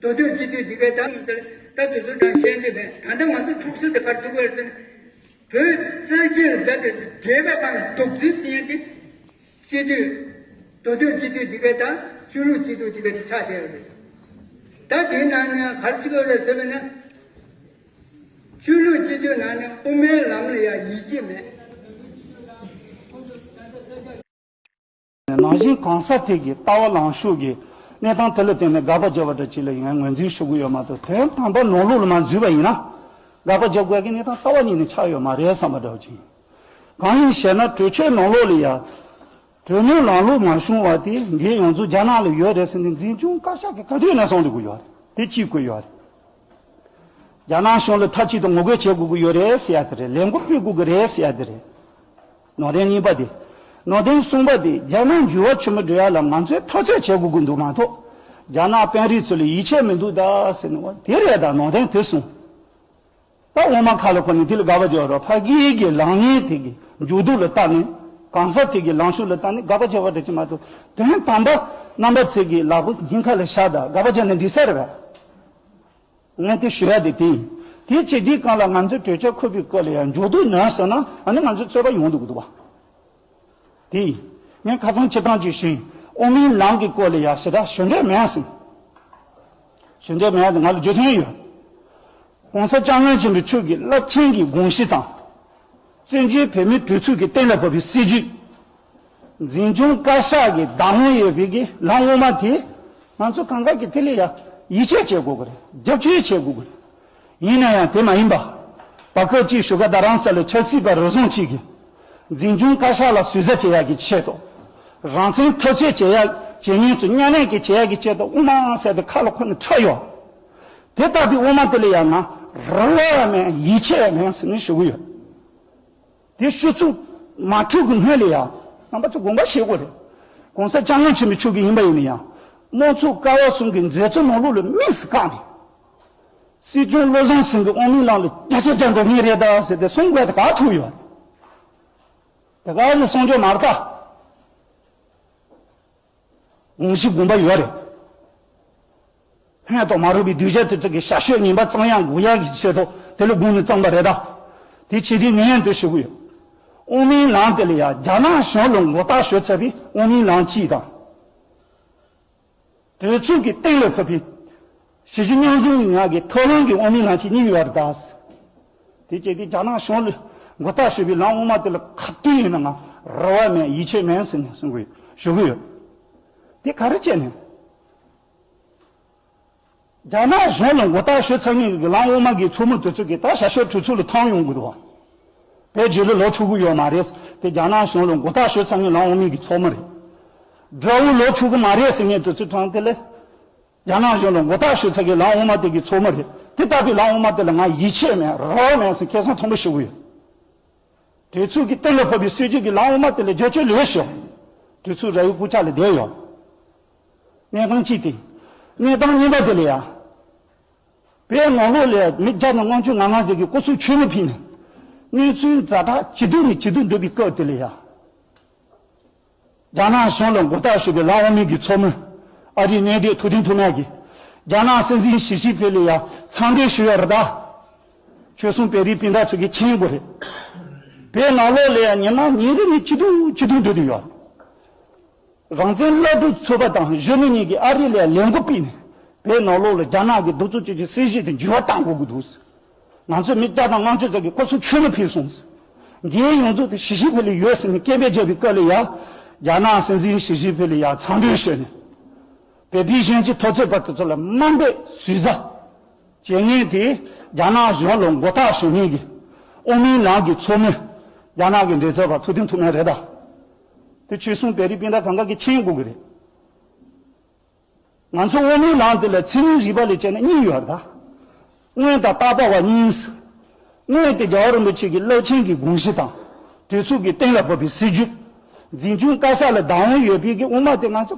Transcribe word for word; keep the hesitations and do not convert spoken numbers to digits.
མདོ་སྟོད་སྤྱི་འཐུས་དེ་གའི་ད་ད་དེ་ཚོ་དང་བཤད་འདོད་མེད། ད་ལྟ་ང་ཚོ་ཚོགས་སྲིད་དེ་གར་འདུག་པ་རེད་ཟེར་ན། བོད་རྩ་ཆེར་ད་དེ་འབྲེལ་བའི་སྒང་ལ་རྡོག་རྫིས་ཟེར་མཁན་དེ། སྤྱི་འཐུས། མདོ་སྟོད་སྤྱི་འཐུས་དེ་གའི་དང་ཆོས་ལུགས་སྤྱི་འཐུས་དེ་གའི་དེ་ཆགས་བསྡད་ཡོད་རེད། ད་དེའི་ནང་ནས་ག་རེ་ཟེར་གྱི་ཡོད་རེད་ཟེར་བ་ན། ཆོས་ལུགས་སྤྱི་འཐུས་ནང་ནས་དབུ་མའི་ལམ་ལ་ཡང་ཡིད་ཆེས་མེད། ནང་བཞིན་གང་ཟག་དེ་གི་ལྟ་བ་ལངས་ཕྱོགས་ཀྱི་གནས་སྟངས་དེ་ལ་བརྟེན་ནས་དགག་པ་བརྒྱབ་པ་འདྲ་ཅིག་ལ་ཡང་ངོས་འཛིན་ཞུ་གི་ཡོད་མ་གཏོགས། དོན་དམ་པ་ནང་ལོགས་ལ་མར་འཛུལ་བ་ཡིན་ན། དགག་པ་རྒྱབ་དགོས་ཀྱི་གནས་སྟངས་རྩ་བ་ཉིད་ནས་ཆགས་ཡོད་མ་རེད་བསམ་པ་འདྲ་བོ་ཅིག་ཡིན། གང་ཡིན་ཞེ་ན། གྲོས་ཆོད་ནང་ལོགས་ལ་ཡང་གྲོས་མོལ་ལམ་ལྷོང་མ་བྱུང་བ་དེ་འགན་ཡོངས་རྫོགས་རྒྱ་ནག་ལ་ཡོད་རེད་ཟེར་ནས་འཛིན་སྐྱོང་བཀའ་ཤག་གིས་ག་དུས་ནས་གསུངས་བསྡད་ཀྱི་ཡོད་རེད། དེ་གཅིག་བཀོད་ཡོད་རེད། རྒྱ་ནག་གཞུང་ལ་མཐའ་གཅིག་ཏུ་ངོ་རྒོལ་བྱེད་དགོས་ཀྱི་ཡོད་རེད་ཟེར་ཡ་དེ་རེད། ལས་འགུལ་སྤེལ་དགོས་ཀྱི་རེད་ཟེར་ཡ་དེ་རེད། ནང་དོན་གཉིས་པ་དེ། ནང་དོན་གསུམ་པ་དེ། རྒྱ་ནག་འགྱུར་བ་ཆེན་པོ་འགྲོ་ཡ་ལ་ང་ཚོས་འཐབ་རྩོད་བྱེད་དགོས་ཀྱི་འདུག་མ་གཏོགས། རྒྱ་ནག་དཔོན་རིགས་ཚོ་ལ་ཡིད་ཆེས་མི་འདུག་ད་ཟེར་ནས། འོ་དེ་རེད། ད་ནང་དོན་དེ་གསུམ། ད་དབུ་མ་ཁ་ལ་འཁོར་ནས་དེ་ལ་དགག་པ་རྒྱག་རོགས། ཕ་གི་གི་ལངས་ཉེས་དེ་གི་འགྱུར་ལྡོག་ལ་བལྟས་ནས། གང་ཟག་དེ་གི་ལངས་ཕྱོགས་ལ་བལྟས་ནས་དགག་པ་རྒྱག་པ་འདྲ་ཅིག་མ་གཏོགས། དོན་དམ་པ་རྣམ་པ་ཚོ་གི་ལག་པ་སྙིང་ཁ་ལ་བཞག་དང་དགག་པ་རྒྱག་ན་འགྲིག་ས་རེད་པས། ངས་དེ་ཞུ་ཡ་དེ་དེ་ཡིན། དེ་བྱེད་དུས་སྒང་ལ་ང་ཚོས་གྲོས་ཆོད་འཁོད་པའི་སྐོར་ལ་ཡང་འགྱུར་ལྡོག་ནོན་སོང་ན། ཨ་ནི་ང་ཚོ་རྩོད་པ་ཡོང་འདུག་གི་འདུག་བ། དེ་ཡིན། ངས་ཁ་སང་སྤྱིར་བཏང་ཅིག་ཞུས་ཡིན། དབུ་མའི་ལམ་གྱི་སྐོར་ལ་ཡང་ཞེ་དྲག་ཞུ་འདོད་མེད་ཟིན། ཞུ་འདོད་མེད་དེ་ང་ལ་རྒྱུ་མཚན་ཡོད། ༸གོང་ས་༸སྐྱབས་མགོན་ཆེན་པོ་མཆོག་གི་རླབས་ཆེན་གྱི་དགོངས་གཞི་དང་། བཙན་བྱོལ་བོད་མིའི་གྲོས་ཚོགས་ཀྱིས་གཏན་ལ་ཕབ་པའི་སྲིད་བྱུས། འཛིན་སྐྱོང་བཀའ་ཤག་གི་བདག་དབང་ཡོད་པའི་གི་ལམ་དབུ་མ་དེ། ང་ཚོ་གང་ག་གིས་དེ་ལ་ཡ་ཡིད་ཆེས་བྱེད་དགོས་ཀྱི་རེད། རྒྱབ་སྐྱོར་བྱེད་དགོས་ཀྱི་རེད། ཡིན་ན་ཡང་དེ་མ་ཡིན་པ། བར་སྐབས་ཅིག་བཞུགས་སྒར་རྡ་རམ་ས་ལའི་ཆབ་སྲིད་པ་རེ་ཟུང་ཅིག་གིས། འཛིན་སྐྱོང་བཀའ་ཤག་ལ་ཟུར་ཟ་བྱེད་ཡག་གི་ཆེད་དུ། རང་བཙན་འཐབ་རྩོད་བྱེད་ཡག་བྱེད་མཁན་ཚོ་མཉམ་ལས་ཀྱི་བྱེད་ཡག་གི་ཆེད་དུ་དབུ་མ་ཟེར་ཏེ་ཁ་ལ་འཁོར་ནས་ཁྲིད་ཡོད། དེ་ལྟ་བུའི་དབུ་མ་དེ་ལ་ཡང་ང་རེ་བ་མེད། ཡིད་ཆེས་མེད་ཟེར་ནས་ཞུ་གི་ཡོད། དེ་ཤོད་ཚུལ་མ་འཁྲུལ་གྱི་སྔོན་ལ་ཡང་རྣམ་པ་ཚོ་དགོངས་པ་བཞེས་དགོས་རེད། ༸གོང་ས་༸སྐྱབས་མགོན་ཆེན་པོ་མཆོག་གིས་ཡིན་པ་ཡིན་ན་ཡང་། དམངས་གཙོ་ཀ་བ་གསུམ་གྱི་མཛད་གཙོ་ནང་ལོགས་ལ་དམིགས་སུ་བཀར་ནས། སྲིད་སྐྱོང་བློ་བཟང་སེང་གེ་དབུ་མའི་ལམ་ལ་བརྒྱ་ཆ་བརྒྱ་འགྲོ་ངེས་རེད་ད་ཟེར་ཏེ་གསུང་དགོས་དེ་ག་ཐུག་ཡོད། དེ་ག་ཟེར་གསུང་རྒྱུ་མ་རེད་ད། དགོངས་གཞི་དགོངས་པ་ཡོད་རེད། ཕན་ཐོགས་མ་རུང་བའི་གདུལ་བྱ་དེ་ཚོ་གི་ཞབས་ཕྱི་ངན་པ་བཙོང་ཡག་འགུག་ཡག་གི་ཆེད་དུ་དེ་ལ་དགོངས་ནས་བཙོངས་པ་རེད་ད། དེ་བྱེད་དུས་ངས་ཡང་དེ་ཞུ་གི་ཡོད། དབུ་མའི་ལམ་དེ་ལ་ཡང་རྒྱ་ནག་གཞུང་ལ་མགོ་བཏགས་ཞུ་ཚར་བའི་དབུ་མའི་ལམ་གཅིག་དང་། གྲོས་ཚོགས་ཀྱིས་གཏན་ལ་ཕབ་པའི་གཞི་རྒྱུ་མཉམ་འཛོམས་ཀྱི་ངང་གི་ཐབས་ལམ་གྱི་དབུ་མའི་ལམ་གཅིག་གཉིས་ཡོད་རེད་ད། དེ་བྱས་ཏེ་རྒྱ་ནག་གཞུང་ལ་མགོ་བཏགས་ཞུ་བའི་ལམ་དབུ་མ་དེ་ལ་ག་དུས་ཡིན་ན་ང་རེ་བ་མེད། ཡིད་ཆེས་མེད་ཟེར་ནས་གསུང་གི་ཡོད། ཞུ་གི་ཡོད། དེ་ག་རེ་བྱས་ནས། རྒྱ་ནག་གཞུང་ལ་མགོ་བཏགས་ཞུ་ཚར་མཁན་གྱི་ལམ་དབུ་མ་གི་ཚོགས་མི་དེ་ཚོ་གིས་ད་ཞབས་ཞུ་གྲོས་ཚོགས་ལ་ཐོན་ཡོང་གི་འདུག་བ། བོད་རྒྱལ་ལོ་ལོ་འཁྲུག་གི་ཡོད་མ་རེད། དེ་རྒྱ་ནག་གཞུང་ལ་མགོ་བཏགས་ཞུ་ཚར་མཁན་ལམ་དབུ་མའི་གི་ཚོགས་མི་རེད། དགྲ་བོ་ལོ་འཁྲུག་གི་མ་རེད་ཟེར་མཁན་དེ་ཚོ་དྲངས་དེ་ལས། རྒྱ་ནག་གཞུང་ལ་མགོ་བཏགས་ཞུ་ཚར་མཁན་ལམ་དབུ་མ་དེ་གི་ཚོགས་མི་རེད། དེ་ལྟ་བུའི་ལམ་དབུ་མ་དེ་ལ་ང་ཡིད་ཆེས་མེད། རེ་བ་མེད་ཟེར་ཁ་སང་མཐོན་པོ་ཞུ་གི་ཡོད། གྲོས་ཚོགས་ཀྱིས་གཏན་ལ་ཕབ་པའི་སྲིད་བྱུས་ཀྱི་ལམ་དབུ་མ་དེ་ལ་རྒྱབ་སྐྱོར་ལོས་ཤོག་གྲོས་ཚོགས་ར་བའི་རྐུབ་ཀྱག་ལ་བསྡད་ཡོད། གནས་སྟངས་གཅིག་དེ། གནས་སྟངས་གཉིས་པ་དེ་ལ་ཡ། བོད་ནང་ལོགས་ལ་མི་བརྒྱ་དང་ལྔ་བཅུ་ང་ལྔ་ཟིག་གིས་སྐུ་སྲོག་མཆོད་མེ་ཕུལ་ནས། གནས་ཚུལ་ཛ་དྲག་ཇེ་སྡུག་ནས་ཇེ་སྡུག་འགྲོ་བའི་སྐབས་དེ་ལ་ཡ། རྒྱ་ནག་གཞུང་ལ་མགོ་བཏགས་ཞུས་པའི་ལམ་དབུ་མའི་གི་ཚོགས་མི། ཨ་རིའི་གནད་དོན་ཐུབ་བསྟན་ཐུབ་མིན་གྱིས། རྒྱ་ནག་སྲིད་འཛིན་ཞི་ཅིན་ཕིང་ལ་ཡ་འཚམས་འདྲི་ཞུ་ཡ་རེད་ད། ཆོལ་གསུམ་བོད་རིགས་སྤུན་ཟླ་ཚོ་གིས་མཁྱེན་དགོས་རེད། བོད་ནང་ལོགས་ལ་ཡ་ཉི་མ་ཉིན་རེ་ནས་ཇེ་སྡུག་ཇེ་སྡུག་འགྲོ་བསྡད་ཡོད། རང་བཙན་བླ་སྒྲུབ་ཚོགས་པ་དང་གཞོན་ནུ་གཉིས་ཀྱིས་ཨ་རི་ལ་ཡ་ལས་འགུལ་སྤེལ་ནས། བོད་ནང་ལོགས་ལ་རྒྱ་ནག་གི་གདུག་རྩུབ་ཅན་གྱི་སྲིད་བྱུས་དེ་འགྱུར་བ་གཏང་དགོས་ཀྱི་འདུག་ང་ཚོ་མི་བརྒྱ་དང་ལྔ་བཅུ་ཙམ་གྱིས་སྐུ་སྲོག་མཆོད་མེ་ཕུལ་སོང་། འགན་ཡོངས་རྫོགས་དེ་ཞི་ཅིན་ཕིང་ལ་ཡོད་ཟེར་ནས་སྐད་འབོད་བརྒྱབ་པའི་སྐབས་ལ་ཡ། རྒྱ་ནག་སྲིད་འཛིན་ཞི་ཅིན་ཕིང་ལ་ཡ་འཚམས་འདྲི་ཞུས་ནས། བོད་པའི་གཞོན་སྐྱེས་འཐབ་རྩོད་པ་དེ་ཚོ་ལ་དམའ་འབེབས་ཟུར་ཟ་བྱེད་མཁན་དེ། རྒྱ་ནག་གཞུང་ལ་མགོ་བཏགས་ཞུ་མཁན་གྱི་དབུ་མའི་ལམ་གྱི་ཚོགས་མི། རྒྱ་ནག་གི་མགྲིན་ཚབ་པ་ཐུབ་བསྟན་ཐུབ་མིན་རེད་ད། དེ་ཆོལ་གསུམ་བོད་རིགས་སྤུན་ཟླ་གང་ག་གིས་མཁྱེན་དགོས་ཀྱི་རེད། ང་ཚོ་དབུ་མའི་ལམ་དེ་ལ་མཚན་ཉིད་རིག་པ་ལ་དཔྱད་ན་གཉིས་ཡོད་རེད་ད། སྔོན་དང་རྟག་པ་བ་གཉིས། སྔོན་དེ་རྒྱལ་བ་རིན་པོ་ཆེ་གི་རླབས་ཆེན་གྱི་དགོངས་གཞི་དང་། གྲོས་ཚོགས་ཀྱིས་གཏན་ལ་ཕབ་པའི་སྲིད་བྱུས། འཛིན་སྐྱོང་བཀའ་ཤག་ལ་བདག་དབང་ཡོད་པའི་གི་དབུ་མ་དེ་ང་ཚོ་